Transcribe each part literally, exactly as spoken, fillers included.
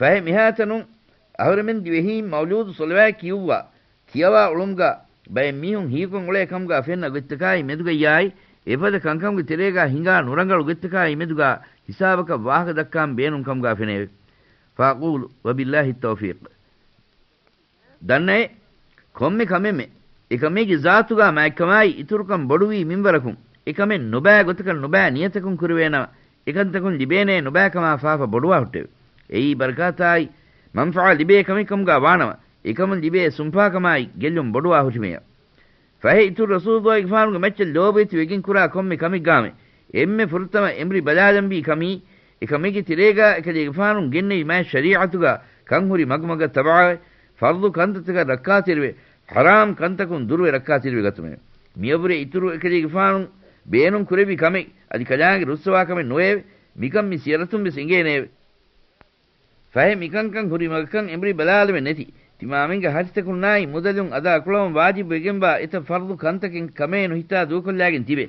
ފަހެ މިހާތަނުން އަހުރެމެން ދިވެހީން މައުލޫދު ޞަލަވާތް ކިޔުއްވާ، ކިޔަވާ އުޅުމުގަ ބައެއް މީހުން ހީކޮށް އުޅޭ ކަމުގަ ފެންނަ ގޮތްތަކާއި މެދުގައްޔާއި، އެފަދަ ކަންކަމުގެ ތެރޭގަ ހިނގާ ނުރަނގަޅު ގޮތްތަކާއި މެދުގަ ހިސާބަކަށް ވާހަކަ ދައްކާން ބޭނުން ކަމުގަ ފެނެއެވެ. ފައަޤޫލު ވަބިﷲި ތައުފީޤް. ދަންނައޭ، ކޮންމެ ކަމެއްމެ އެކަމެއްގެ ޒާތުގަ މާތްކަމާއި އިތުރުކަން ބޮޑުވީ މިންވަރަކުން، އެކަމެއް ނުބައި ގޮތަކަށް ނުބައި ނިޔަތަކުން ކުރެވޭނަމަ، އެކަންތަކުން ލިބޭނޭ ނުބައިކަމާ ފާފަ ބޮޑުވާ ހުއްޓެވެ. އެއީ ބަރަކާތާއި މަންފަޢާ ލިބޭ ކަމެއް ކަމުގަ ވާނަމަ، އެކަމުން ލިބޭ ސުންފާކަމާއި ގެއްލުން ބޮޑުވާ ހުށިމެޔަށް. ފަހެ އިތުރު ރަސޫލުއްލާހިގެފާނުގެ މައްޗަށް ލޯބިވެތި ވެގެން ކުރާ ކޮންމެ ކަމެއްގާމެ އެންމެ ފުރަތަމަ އެނބުރި ބަލާލަންވީ ކަމީ، އެކަމެއްގެ ތެރޭގާ އެކަލޭގެފާނުން ގެންނެވި މާތް ޝަރީޢަތުގާ ކަންހުރި މަގުމަގަށް ތަބަޢަވެ، ފަރްޟު ކަންތައްތަކަށް ރައްކާތެރިވެ، ޙަރާމް ކަންތަކުން ދުރުވެ ރައްކާތެރިވެ ގަތުމެވެ. މިއަށްވުރެ އިތުރު އެކަލޭގެފާނުން ބޭނުން ކުރެއްވި ކަމެއް އަދި ކަލާނގެ ރުއްސަވާ ކަމެއް ނުވެއެވެ. މިކަން މި ސިޔަރަތުން ވެސް އެނގޭނެއެވެ. ފަހެ މިކަންކަން ހުރި މަގަކަން އެނބުރި ބަލާލުމެއް ނެތި، ތިމާމެންގެ ހަށިތަކުންނާއި މުދަލުން އަދާ ކުޅަވަން ވާޖިބުވެގެންވާ އެތައް ފަރްޟު ކަންތަކެއް ކަމޭ ނުހިތާ ދޫކޮށްލާގެން ތިބެ،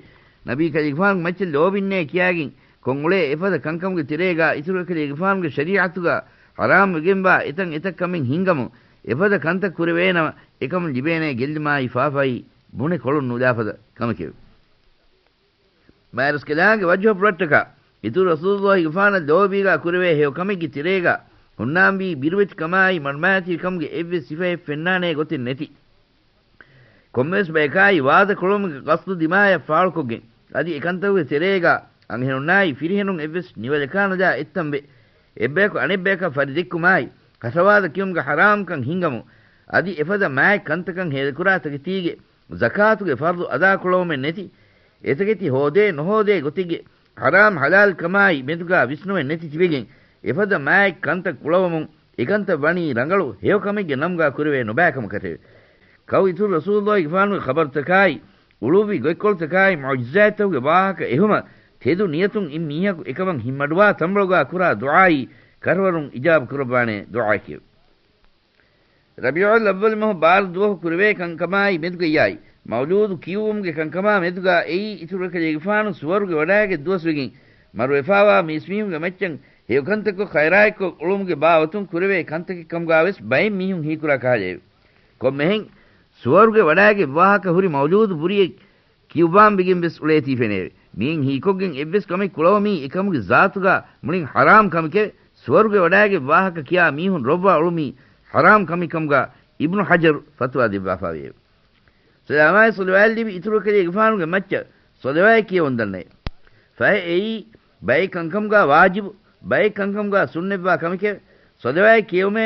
ނަބީ ކަލޭގެފާނުގެ މައްޗަށް ލޯބިންނޭ ކިޔާގެން ކޮށްއުޅޭ އެފަދަ ކަންކަމުގެ ތެރޭގާ އިތުރު އެކަލޭގެފާނުގެ ޝަރީޢަތުގާ ޙަރާމް ވެގެންވާ އެތަން އެތައް ކަމެއް ހިންގަމުން، އެފަދަ ކަންތައް ކުރެވޭނަމަ، އެކަމުން ލިބޭނޭ ގެއްލުމާއި ފާފައި ބުނެ ކޮޅުން ނުލާފަދަ ކަމެކެވެ. މާތްރަސްކަލާނގެ ވަޖްހަ ފުރައްޓަކާ، އިތުރު ރަސޫލުއްލާހިގެފާނަށް ލޯބީގާ ކުރެވޭ ހެޔޮ ކަމެއްގެ ތެރޭގާ، ހުންނާންވީ ބިރުވެތިކަމާއި މަޑުމައިތިރިކަމުގެ އެއްވެސް ސިފައެއް ފެންނާނޭ ގޮތެއް ނެތި. ކޮންމެވެސް ބަޔަކާއި ވާދަ ކުޅުމުގެ ގަސްދު ދިމާޔަށް ފާޅުކޮށްގެން، އަދި އެކަންތަކުގެ ތެރޭގާ އަންހެނުންނާއި ފިރިހެނުން އެއްވެސް ނިވަލަކާނުލާ އެއްތަންވެ، އެއްބަޔަކު އަނެއްބަޔަކަށް ފަރިދެއްކުމާއި، ކަށަވާދަ ކިޔުމުގެ ޙަރާމްކަން ހިންގަމުން، އަދި އެފަދަ މާތް ކަންތަކަށް ހޭދަކުރާ ތަކެތީގެ ޒަކާތުގެ ފަރްޟު އަދާކުޅަވުމެއް ނެތި، އެތަކެތި ހޯދޭ ނުހޯދޭ ގޮތެއްގެ ޙަރާމް ޙަލާލް ކަމާއި މެދުގާ ވިސްނުމެއް ނެތި ތިބެގެން، އެފަދަ މާތް ކަންތައް ކުޅަވަމުން، އެކަންތައް ވަނީ ރަނގަޅު ހެޔޮ ކަމެއްގެ ނަމުގާ ކުރެވޭ ނުބައިކަމަކަށެވެ. ކައު އިތުރު ރަސޫލުއްލާހިގެފާނުގެ ޚަބަރުތަކާއި، އުޅުއްވި ގޮތްކޮޅުތަކާއި، މުޢުޖިޒާތްތަކުގެ ވާހަކަ އެހުމަށް، ތެދު ނިޔަތުން އިން މީހަކު އެކަމަށް ހިތްމަޑުވާ ތަންބަޅުގާ ކުރާ ދުޢާއީ، ކަށަވަރުން އިޖާބަ ކުރައްވާނެ ދުޢާއެކެވެ. ރަބީޢުލް އައްވަލް މަހު ބާރަ ދުވަހު ކުރެވޭ ކަންކަމާއި މެދުގައްޔާއި، މައުލޫދު ކިޔުއްވުމުގެ ކަންކަމާ މެދުގާ އެއީ އިތުރު އެކަލޭގެފާނު ސުވަރުގެ ވަޑާގެ ދުވަސްވެގެން، މަރުވެފާވާ މީސްމީހުންގެ މައްޗަށް ހެޔޮކަންތައްކޮށް ޚައިރާތްކޮށް އުޅުމުގެ ބާވަތުން ކުރެވޭ ކަންތަކެއް ކަމުގާ ވެސް ބައެއް މީހުން ހީކުރާ ކަހަލައެވެ. ކޮންމެހެން ސުވަރުގެ ވަޑާގެ ވާހަކަ ހުރި މައުލޫދު ބުރިއެއް ކިޔުއްވާން ވެގެން ވެސް އުޅޭތީ ފެނެއެވެ. މިއިން ހީކޮށްގެން އެއްވެސް ކަމެއް ކުޅަވަމީ އެކަމުގެ ޒާތުގާ މުޅިން ޙަރާމް ކަމެކެވެ. ސުވަރުގެ ވަޑާގެ ވާހަކަ ކިޔާ މީހުން ރޮއްވާ އުޅުމީ ޙަރާމް ކަމެއް ކަމުގާ އިބްނު ޙަޖަރު ފަތުވާ ދެއްވާފާވެއެވެ. ސަލާމާއި ޞަލަވާތް ލިބި އިތުރު ކަލޭގެފާނުގެ މައްޗަށް ޞަލަވާތް ކިޔަވަން ދަންނައެވެ. ފަހެ އެއީ ބައެއް ކަންކަމުގާ ވާޖިބު، ބައެއް ކަންކަމުގާ ސުންނަތްވާ ކަމެކެވެ. ޞަލަވާތް ކިޔެވުމޭ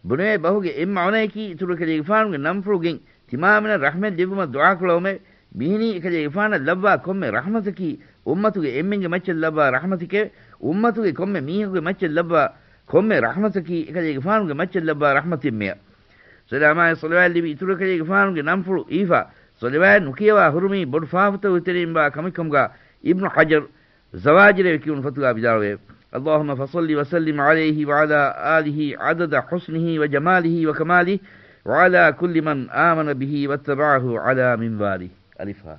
ބުނެވޭ ބަހުގެ އެއް މަޢުނައަކީ އިތުރު ކަލޭގެފާނުގެ ނަންފުޅު ގެން ތިމާމެނަށް ރަޙްމަތް ލިބުމަށް ދުޢާ ކުޅަވުމެވެ. މިހެނީ އެކަލޭގެފާނަށް ލައްވާ ކޮންމެ ރަޙްމަތަކީ އުއްމަތުގެ އެންމެންގެ މައްޗަށް ލައްވާ ރަޙްމަތެކެވެ. އުއްމަތުގެ ކޮންމެ މީހަކުގެ މައްޗަށް ލައްވާ ކޮންމެ ރަޙްމަތަކީ އެކަލޭގެފާނުގެ މައްޗަށް ލައްވާ ރަޙްމަތެއްމެޔަށް. ސަލާމާއި ޞަލަވާތް ލިބި އިތުރު ކަލޭގެފާނުގެ ނަންފުޅު އީފާ ޞަލަވާތް ނުކިޔަވާ ހުރުމީ ބޮޑު ފާފަތަކުގެ ތެރެއިން ވާ ކަމެއް ކަމުގާ އިބްނު ޙަޖަރު ޒަވާޖިރޭ ކިޔުނު ފޮތުގާ ވިދާޅުވެއެވެ. اللهم فصل وسلم عليه وعلى آله عدد حسنه وجماله وكماله وعلى كل من آمن به واتبعه على منواله. އަލިފް ހާ.